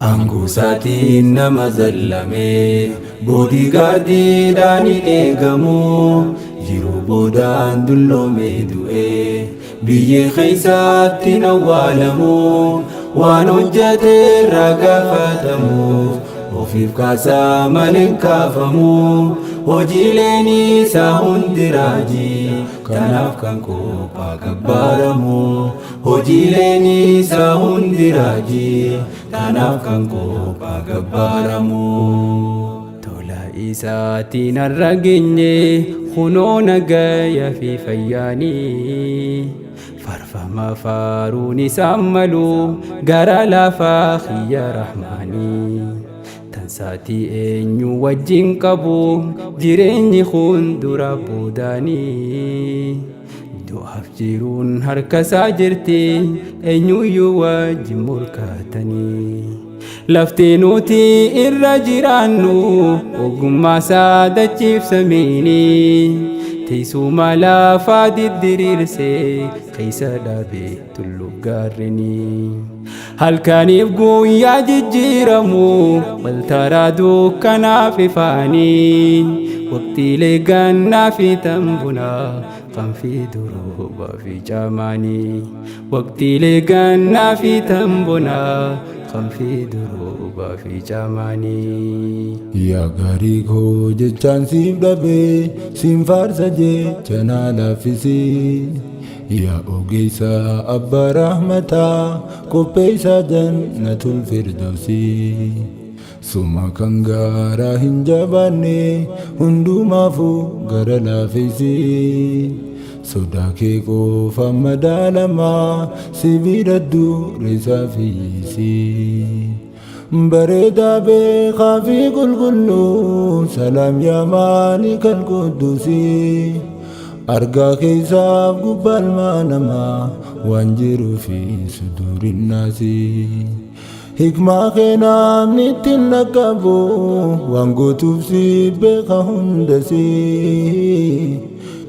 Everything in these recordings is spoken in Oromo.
Aangoo isaatiin nama zallamee boodigaardiidhaan hin eegamu jiruu boodaan dulloomee du'ee biyyee keessaatti hin awwaalamu waan hojjete irraa gaafatamuuf ofiif kaasaa malee hin kaafamu hojiileen isaa hundi raajii kanaaf kan qophaa gabbaaramu hojiileen isaa hundi raajii kanaaf kan qophaa gabbaaramu. Tola isaatiin har'a geenye kunoo nagaya fi fayyaanii farfama faaruun isaan malu gara lafaa kiyya rahmaanii. Tansaatii eenyu wajjin qabu jireenyi kun dura boodaanii. Du'aaf jiruun harka isaa jirti eenyuyyuu wajjin morkatanii. Lafti nuti irra jiraannu ogummaa isaa dachiifsamiini. Teessuma lafaa diddiriirsee keessa dhaabee tulluu gaarrenii. Halkaniif guyyaa jijjiiramu waltaraa dukkanaaf ifaanii. Waqtiilee gannaa fi tambunaa kan fi durooba fi caamaanii. Waqtiilee gannaa fi tambunaa kan fi durooba fi caamaanii. Yaa gaarii koo jechaan siif dhabee siin faarsa jecha naa laaffisii. Yaa ogeessa abbaa rahmataa qopheessaa jannatul firdawsii. Suma kan gaaraa hin jabaanne hundumaafuu gara laafessi. Sodaa kee qofa madaalamaa sibiila dureessaa fiyyisi. Bareedaa beekaa fi qulqulluu salaam yaa maalikal qudduusii. Argaa keessaaf gubbaa ilmaa namaa waan jiruu fi sudurinnaasi. Hikmaa kee namni ittiin dhaqqabu waan gootuuf si beeka hundasi.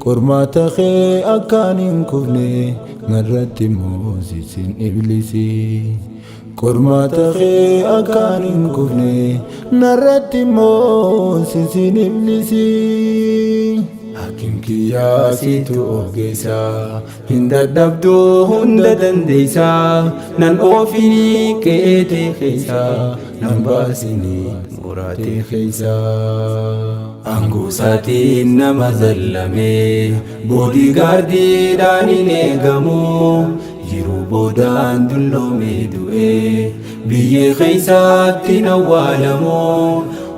Qormaata kee akkaan hin kufne narratti moosisin iblisi. Qormaata kee akkaan hin kufne narratti moosisin iblisi. Hakim kiyyaa situ ogeessa hin dadhabduu hunda dandeessa nan oofinii qe'eetee keessa nan baasinii muraatee keessa. Aangoo isaatiin nama zallamee boodigaardiidhaan hin eegamu jiruu boodaan dulloomee du'ee biyyee keessaatti hin awwaalamu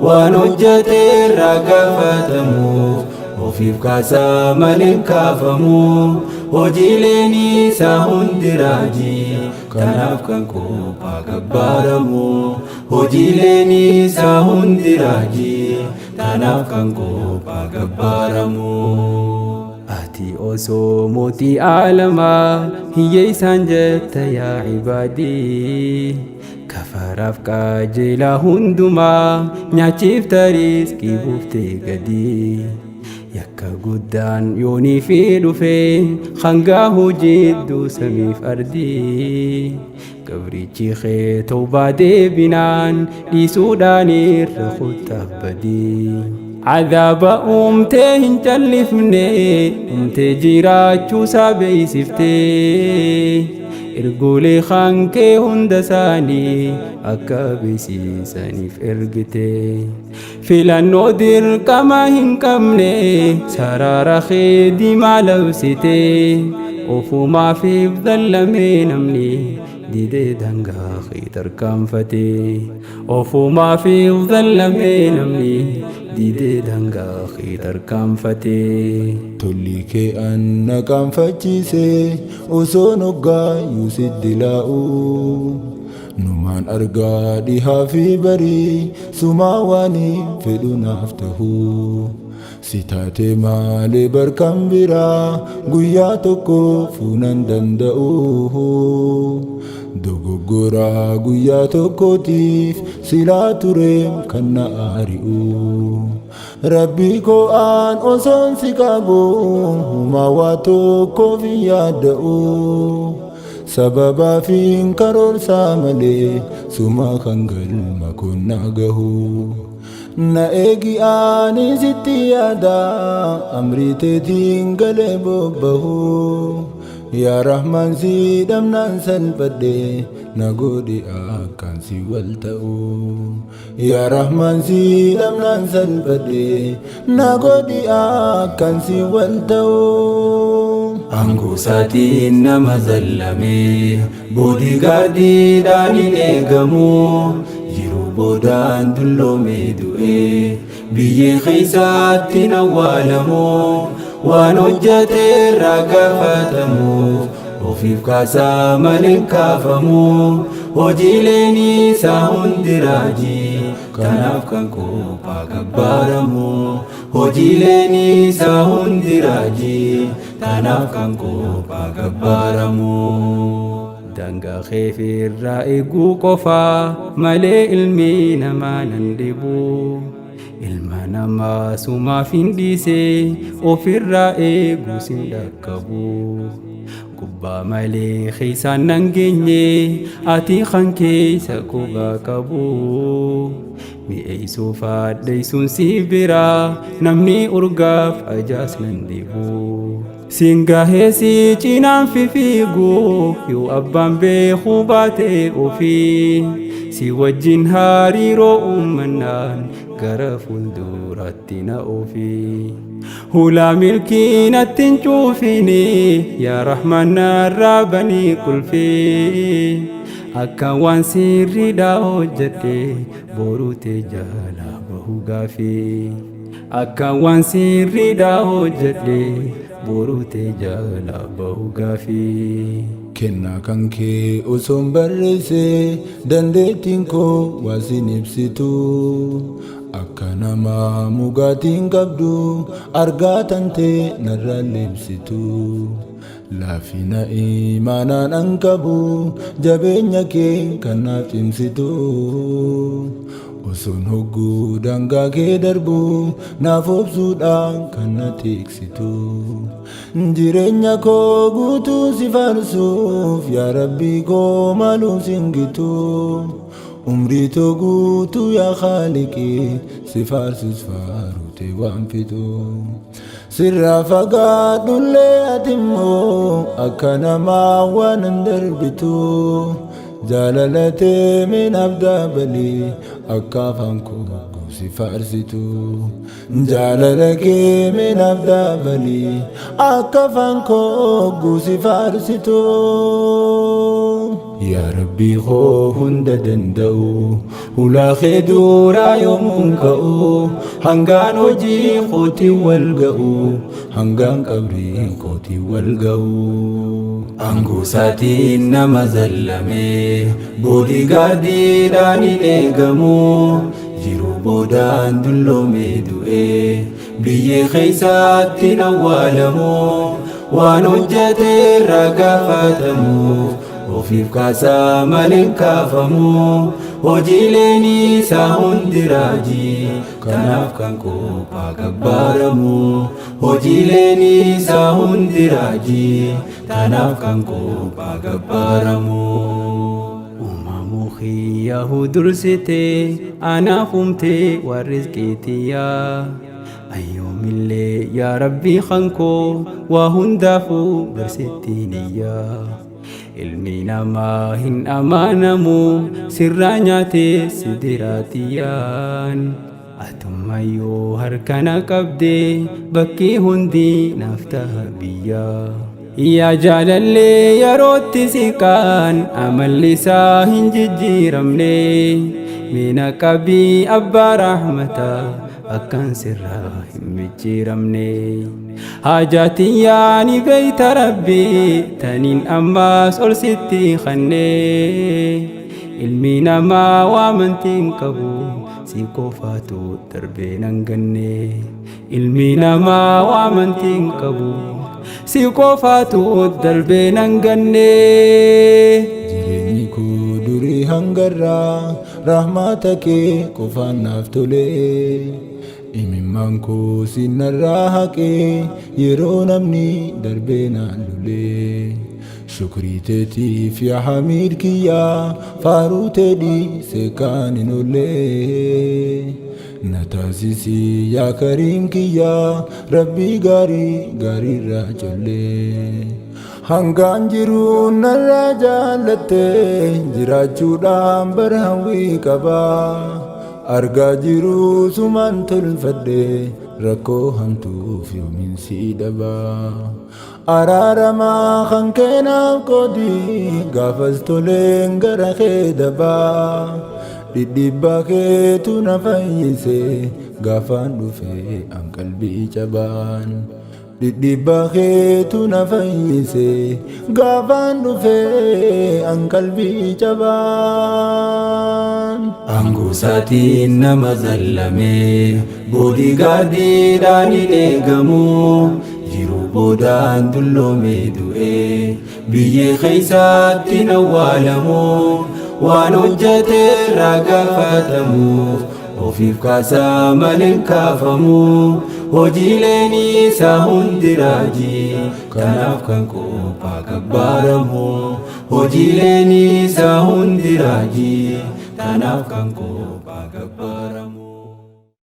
waan hojjete irraa gaafatamuuf ofiif kaasaa malee hin kaafamu hojiileen isaa hundi raajii kanaaf kan qophaa gabbaaramu hojiileen isaa hundi raajii kanaaf kan qophaa gabbaaramu. Ati osoo mootii aalamaa hiyyeessaan jetta yaa ibaadii. Kafaraaf qajeelaa hundumaa nyaachiifta riiskii buuftee gadi. Yakka guddaan yoonii fi dhufee hangaa hojiidduu samiif ardii. Gabrichi kee tawbaa deebinaan dhiisuudhaan irra kuttaaf badii. Cadaaba uumtee hin callifne uumtee jiraachuusaa beeksiftee. Ergoolee kaankee hunda isaanii akka beeksisaniif ergite. Filannoo dirqama hin qabne sarara kee diimaa labsite. Ofumaaf dhallamee namni didee dangaa kee tarkaanfate. Ofumaaf dhallamee namni didee dangaa kee tarkaanfate. Tolli kee anna qaanfachiise osoo noggaayyuu sitti laa'u. Numaan argaa dhihaa fi barii sumaa waan fedhu naaf ta'u. Si taate maalee barkan biraa guyyaa tokko fuunan danda'u. Dogoggoraa guyyaa tokkootiif silaa tureem kan na ari'u. Rabbi koo aan osoon si qabu humaa waa tokkoof hin yaadda'u. Sababaafiin karoorsaa malee suma kan galma kun na gahu. Na eegi ani sitti yaada amrii teetiin galee bobbahu. Yaa Rahmaan si dhabnaan salphadhe na godhi akkaan si wal ta'u. Yaa Rahmaan si dhabnaan salphadhe na godhi akkaan si wal ta'u. Aangoo isaatiin nama zallamee boodigaardiidhaan hin eegamu. Yeroo boodaan dulloomee du'ee biyyee keessaatti hin awwaalamu. Waan hojjete irraa gaafatamuuf ofiif kaasaa malee hin kaafamu. Hojiileen isaa hundi raajii kanaaf kan qophaa gabbaaramu. Hojiileen isaa hundi raajii kanaaf kan qophaa gabbaaramu. Daangaa kee irraa eeguu qofaa malee ilmi namaa nan dhibu. Ilma namaa sumaaf hin dhiise ofirraa eeguus hin dhaqqabu. Gubbaa malee keessaan nan geenye ati kan keessa qubaa qabu. Mi'eessuu faadheessuun si biraa namni urgaaf ajaas nan dhibu. Siin gahee si cinaan fifiigu yoo abbaan beekuu baate ofii. Si wajjin hariiroo uumannaan gara fuulduraatti na ofi. Hulaa milkii natti hin cuufini yaa Rahmaan narraa banii qulfii. Akka waan sirriidhaa hojjedhe boruu tee jalaa bahu gaafii. Akka waan sirriidhaa hojjedhe boruu tee jalaa bahu gaafii. Kennaa kan kee osoon barreesse dandeettiin koo waa sin ibsitu. Akka nama mugaatiin qabdu argaa tantee narraa libsitu. Laafina imaanaan an qabu jabeenya kee kan naaf cimsitu. Osoon hogguu daangaa kee darbu naaf obsuudhaan kan na tiksitu. Jireenya koo guutuu si faarsuuf yaa Rabbii koo maaluu sin gitu. Umrii too guutuu yaa Khaaliqii si faarsus faarutee waan fixu. Sirraa fagaadhullee ati immoo akka namaa waan hin darbitu. Jaalalatee minaaf dabalii akka afaan koo si faarsitu. Jaalala kee minaaf dabalii akka afaan koo si faarsitu. Yaa Rabbii koo hunda danda'u hulaa kee duraa yoomuun ka'u hangaan hojii kootiin wal ga'u hangaan qabrii kootiin wal ga'u. Aangoo isaatiin nama zallamee boodigaardiidhaan hin eegamu. Yeroo boodaan dulloomee du'ee biyyee keessaatti hin awwaalamu. Waan hojjete irraa gaafatamuuf ofiif kaasaa malee hin kaafamu. Hojiileen isaa hundi raajii kanaaf kan qophaa gabbaaramu. Hojiileen isaa hundi raajii kanaaf kan qophaa gabbaaramu. Uumamuu kiyyahu dursitee anaaf uumtee waan rizqii tiyyaa. Ayyoomillee yaa Rabbii kan koo waa hundaafuu barsittiin iyyaa. Ilmi namaa hin amanamu sirraa nyaatee si diraatiyyaan. Atummayyuu harkana qabdee bakki hundi naaf ta'a biyyaa. Yaa jaalallee yerootti siqaan amalli isaa hin jijjiiramne. Mina qabii abbaa rahmataa akkan sirraa hin micciiramne. Haajaatiin ni beeyta Rabbii taniin ammaas ol sitti kanne. Ilmi namaa waamantiin qabu si qofaatu darbee nan ganne. Ilmi namaa waamantiin qabu si qofaatu darbee nan ganne. Jireenyi koo durii hangarraa rahmata kee qofaan naaf tole. Imimmaan koo sinarraa haqee yeroo namni darbee naan lole. Shukrii teetiif yaa hamiid kiyyaa faaruu tee dhiise kaan hin oolle. Na taasisi yaa kariim kiyyaa rabbii gaarii gaariirraa collee. Hangaan jiru narraa jaallatte jiraachuudhaan bara hawwii qaba. Argaa jiru sumaan tolfadhe rakkoo hamtuuf yoomiin si dhaba. Araaramaa kan keenaaf qoodi gaafas toleen gara kee dabaa. Dhidhiibbaa keetu na fayyise gaafaan dhufe an qalbii cabaan. Dhidhiibbaa keetu na fayyise gaafaan dhufe an qalbii cabaan. Aangoo isaatiin nama zallame boodigaardiidhaan hin eegamu jiruu boodaan dulloomee du'e biyyee keessaatti hin awwaalamu waan hojjete irraa gaafatamuuf ofiif kaasaa malee hin kaafamu hojiileen isaa hundi raajii kanaaf kan qophaa gabbaaramu hojiileen isaa hundi raajii kanaaf kan qophaa gabbaaramu.